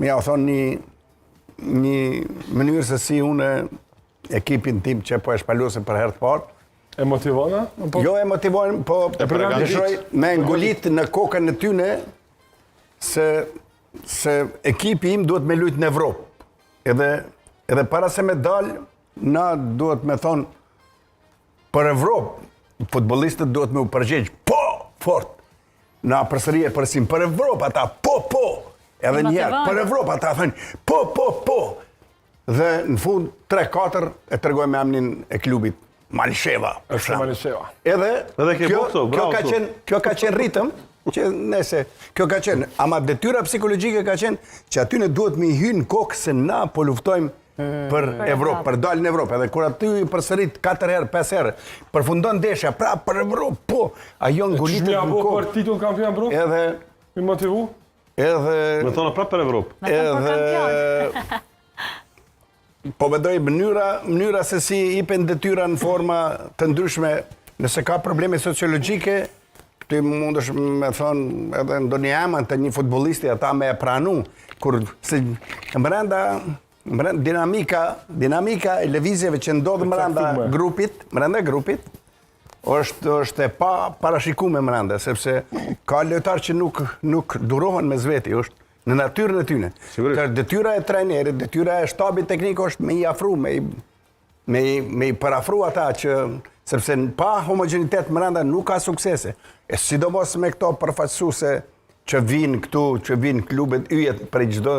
me ja thonë një, një mënyrë se si unë ekipin tim që po e shpalosim për herë të parë, E motivon, a? Po, Jo e motivojnë, po E përgatit. dëshiroj me ngulit në kokën e tyne se se ekipi im duhet me lujt në Evropë. Edhe edhe para se me dal, na duhet me thonë për Evropë, futbollistët duhet me u përgjigj, po, fort. Na përsëri e përsim për Evropë, ata po, po. Edhe një herë, motivojnë. për Evropë, ata thënë, po, po, po. Dhe në fund 3-4 e tregojmë emrin e klubit Malsheva. për Është shembull. Malisheva. Edhe, Edhe ke kjo, bo këto, kjo bravo ka këtu. qenë, kjo ka qenë ritëm, që nëse kjo ka qenë, ama detyra psikologjike ka qenë që aty ne duhet me i hy në kokë se na po luftojmë për Evropë, për dalë në Evropë. Edhe kur aty i përsërit 4 herë, 5 herë, përfundon ndeshja, pra për Evropë, po, ajo ngulitet Qysh m'ja në bo për kokë. titull kampion, bro? Edhe Mi motivu? edhe Me thonë prapë për Evropë. Me thënë për kampion. Edhe po mendoj mënyra, mënyra se si ipen detyra në forma të ndryshme, nëse ka probleme sociologjike, ti mundesh me thonë edhe ndonjë emër të një futbollisti ata me e pranu, kur se mbrenda mbrenda dinamika, dinamika e lëvizjeve që ndodh mbrenda caktume. grupit, mbrenda grupit, është është e pa parashikuar mbrenda, sepse ka lojtar që nuk nuk durohen me veti, është në natyrën e tyre. Sigurisht. Tër detyra e trajnerit, detyra e shtabit teknik është me i afru, me i me i, me i përafru ata që sepse në pa homogenitet mbrenda nuk ka suksese. E sidomos me këto përfaqësuese që vinë këtu, që vinë klubet yjet prej çdo.